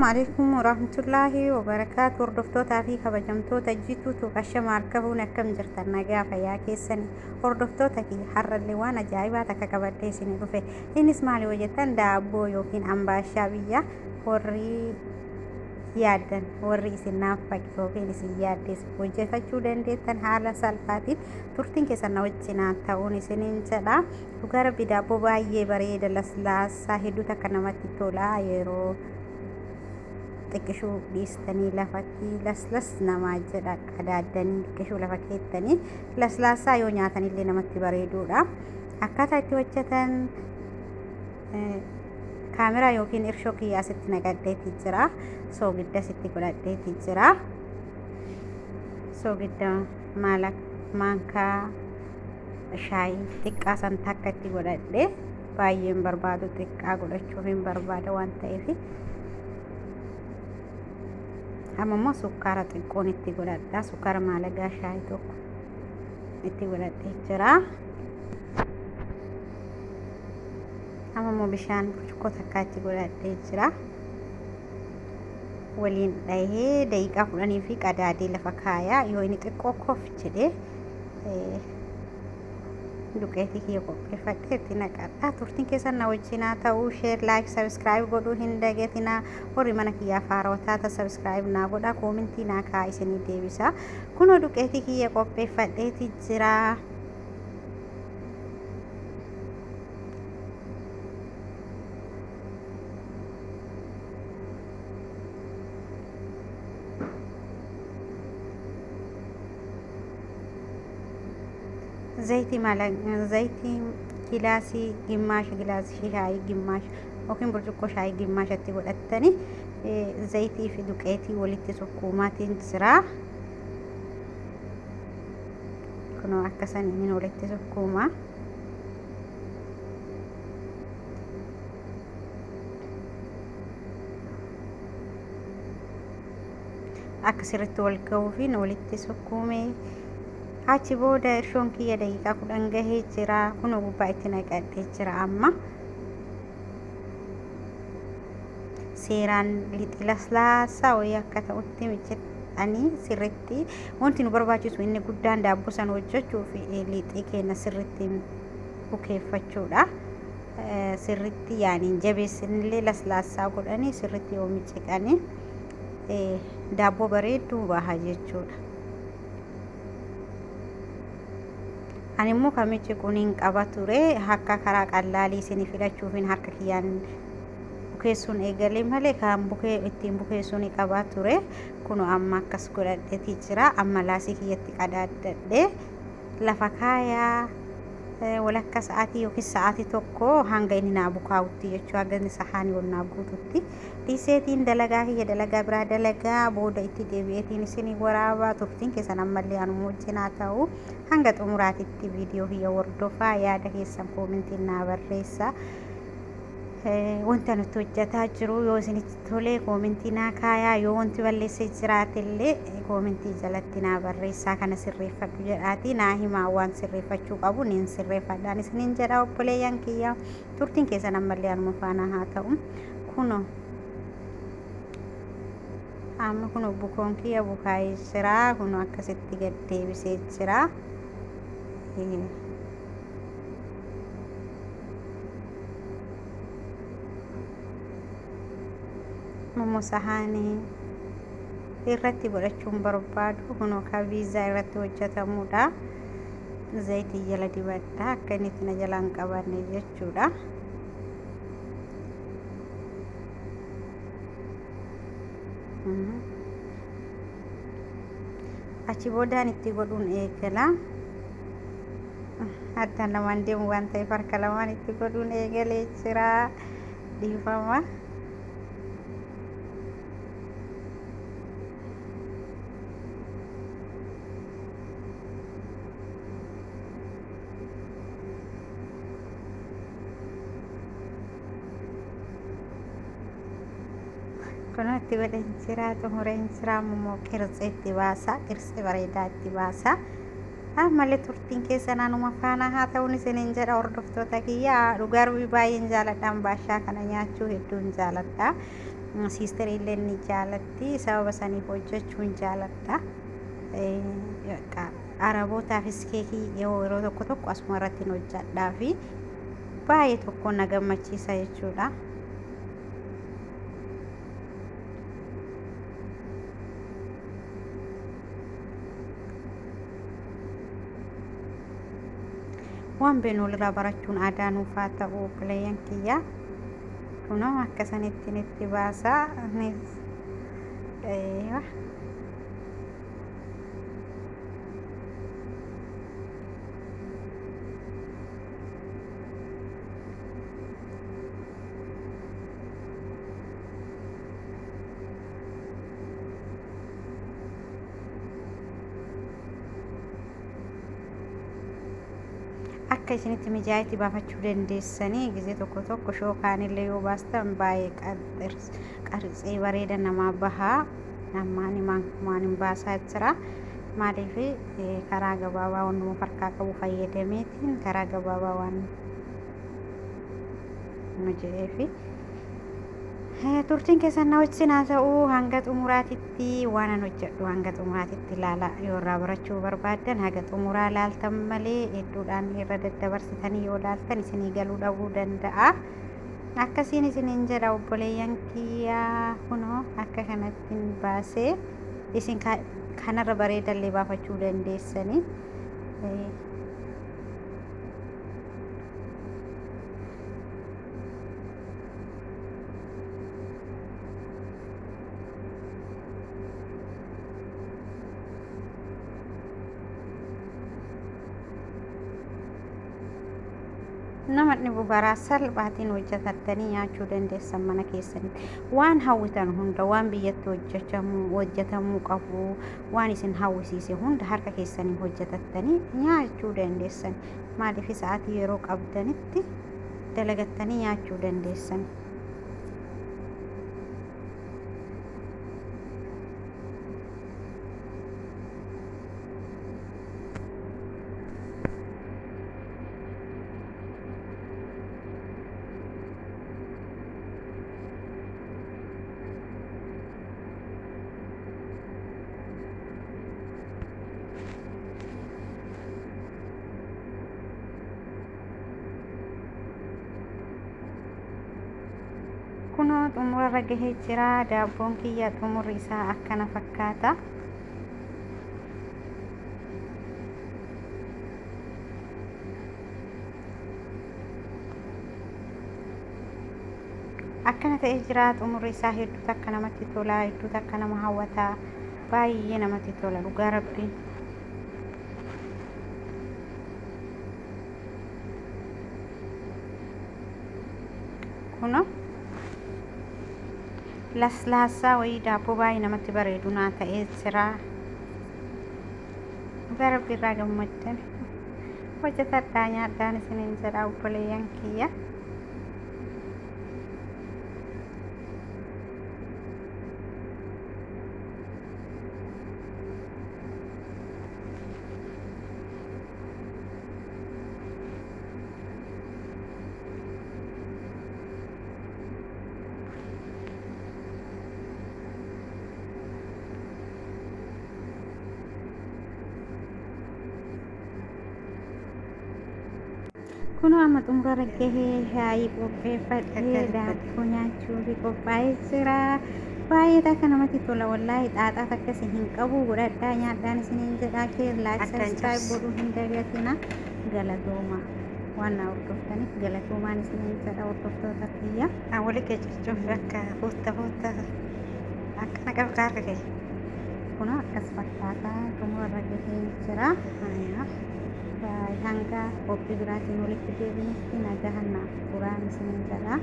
Assalaamu alaikum warahmatullaahi wabarakaatu. Hordoftootaa fi kabajamtoota jituu tuqashama harka fuune, akkam jirtan? Nagaa fayyaa keessani? Hordoftoota kiyya, har'allee waan ajaa'ibaa takka qabadhee isinii dhufe. Innis maali yoo jettan, daabboo yookiin ambaashaa biyya warri yaaddan, warri isin naafaqe yookiin isin yaaddes hojjetachuu dandeettan haala salphaatiin. Turtiin keessan na wajjinaa ta'uun isiniin jedha. Dhugaa Rabbi, daabboo baay'ee bareeda, laslaasaa, hedduu takka namatti tola. Yeroo xiqqishuu dhiistanii lafatti laslas namaa jedha, qadaaddanii xiqqishuu lafa keettanii laslaasaa yoo nyaatanillee namatti bareeduudha. Akkaataa itti hojjetan kaameraa yookiin irshoo kiyyaa asitti naqadheeti jira. Soogidda asitti godhadheeti jira. Soogidda maala maankaa shaayii xiqqaa san takka itti godhadhe. Baay'een barbaadu, xiqqaa godhachuuf hin barbaada waan ta'eef. Amma immoo sukkaara xiqqoon itti godhadha. Sukkaara maalagaa shaayii tokko itti godhadhee jira. Amma immoo bishaan burcuqqoo takkaa itti godhadhee jira. Waliin dhahee daqiiqaa 10 fi qadaadee lafa kaayaa. Yoo inni xiqqoo kof jedhee, duqeetii kiyya qopheeffadhee itti naqadha. Turtiin keessan na wajjin haa ta'u. Share, like, subscribe godhuu hin dagatinaa. Warri mana kiyyaaf haarawaa taata, subscribe naa godhaa, koomintii naa kaa, isinii deebisa. Kunoo duqeetii kiyya qopheeffadheeti jira. Zayitii mala zayitii gilaasii gimmaasha, gilaasii shaayii gimmaasha yookiin burcuqqoo shaayii gimmaashatti godhattanii zayitii fi duqeetii walitti sukkuumaatiin jira. Kunoo akka saniin walitti sukkuuma. Akka sirriitti wal ga'uu fi walitti sukkuume. Achi booda irshoon kiyya daqiiqaa 10 gahee jira. Kunoo gubbaa itti naqadhee jira. Amma seeraan lixi laslaasaa wayii akka ta'utti miccidhanii sirriitti. Wanti nu barbaachisu inni guddaan daabboo sana hojjechuuf lixii keenya sirriitti bukeeffachuudha. Sirriitti yaaniin jabeessinillee laslaasaa godhanii sirriitti yoo micciqanii daabboo bareedduu baha jechuudha. Ani immoo kan micciquun hin qaba ture. Akka karaa qallaalii isinii filachuufin harka kiyyaan bukeessuun eegalee malee kan bukee ittiin bukeessuun ni qaba ture. Kun amma akkas godhadheeti jira. Amma laasii kiyyatti qadaaddadhee lafa kaayaa walakka sa'aatii yookiin sa'aatii tokko, hanga inni naa bukaa'utti jechuu, hanga inni sahaanii ol naa guututti dhiiseetiin dalagaa kiyya, dalagaa biraa dalagaa booda itti deebi'eetiin isinii waraabaa. Turtiin keessan ammallee anuma wajjin haa ta'u. Hanga xumuraatitti viidiyoo kiyya hordofaa, yaada keessan koomentiin naa barreessaa. Wanta nuti hojjetaa jiru yoo isinitti tole koomentii naa kaayaa, yoo wanti balleessee jiraate illee koomentii jalatti naa barreessaa, kana sirreeffadhu jedhaati naa himaa. Waan sirreeffachuu qabu niin sirreeffadhaan isiniin jedha. Obboleeyyan kiyya, turtiin keessan ammallee anuma faana haa ta'u. Kuno amma kuno bukoon kiyya bukaa'ee jira. Kuno akkasitti gad deebisee jira. Immoo sahaanii irratti godhachuun barbaadu kunoo ka viizaa irratti hojjetamudha. Zayitii jala dibadha, akka inni itti na jalaan qabanne jechuudha. Achi boodaan itti godhuun eegala. Harkaan lamaan deemu waan ta'eef harka lamaan itti godhuun eegalee jira. Dhiifama. Kunoo itti godheen jira, xumureen jira. Ammoo qirtsii itti baasa, qirtsii bareedaa itti baasa. Ammallee turtiin keessan anuma faana haa ta'uun isiniin jedha, hordoftoota kiyya. Dhugaa Rabbi, baay'een jaaladha ambaashaa kana nyaachuu, hedduun jaaladha. Siisterii illee ni jaalatti. Sababa saniif hojjechuun jaaladha. Arabootaafis keekii yeroo tokko tokko asuma irratti hojjedhaa fi baay'ee tokko na gammachiisa jechuudha. Waan beenu walirraa barachuun aadaa nuuf haa ta'u, obboleeyyan kiyya. Kunoo akka sanittiin itti baasaa. Akka isinitti mijaa'etti baafachuu dandeessanii. Gizee tokko tokko shookaanillee yoo baastan baay'ee qartsee bareeda namaa bahaa. Ammaan maan hin baasaa jira. Maaliif, karaa gabaabaa wannuma harkaa qabu fayyadameetiin karaa gabaabaa waan nu jedheefi. Turtiin keessan na wajjin haa ta'u hanga xumuraatitti. Waan an hojjedhu hanga xumuraatitti ilaala. Yoo irraa barachuu barbaaddan haga xumuraa laaltan malee, hedduudhaan irra daddabarsitanii yoo laaltan isinii galuu dhabuu danda'a. Akkasiin isiniin jedha, obboleeyyan kiyyaa. Kunoo akka kanattiin baasee, isin kanarra bareedallee baafachuu dandeessanii. Nama dhibu karaa salphaatiin hojjetattanii nyaachuu dandeessan mana keessanitti. Waan hawwitan hunda, waan biyyatti hojjetamuu qabu, waan isin hawwisiise hunda harka keessanii hojjetattanii nyaachuu dandeessan. Maaliif, sa'aatii yeroo qabdanitti dalagattanii nyaachuu dandeessan. Kunoo xumurarra gahee jira. Daabboon kiyya xumurri isaa akkana fakkaata. Akkana ta'ee jira xumurri isaa. Hedduu takka namatti tola, hedduu takka nama hawwata, baay'ee namatti tola, dhugaa rabbii. Kunoo laslaasaa wayii daabboo baay'ee namatti bareedu naa ta'ee jira. Dhugaa rabbii irraa gammaddan hojjetadhaa nyaadhaan isiniin jedha, obboleeyyan kiyya. Kunoo amma xumurarra gahee, shaayii qopheeffadhee daabboo nyaachuuf qophaa'ee jira. Baay'ee takka namatti tola, wallaahi xaaxaa takkasi hin qabu. Godhadhaa nyaadhaan isiniin jedha. Share, like, Addaan subscribe cabsi. godhuu hin dagatina. Galatooma, waan na hordoftaniif galatoomaan isiniin jedha, hordoftoota kiyya. Wali qecachuuf akka fuutta fuutta akkana qabka harka kee. Kunoo akkas fakkaata, xumurarra gahee jira. Hanga qophii biraatiin walitti deebinutti nagaan naaf turaan isiniin jedha.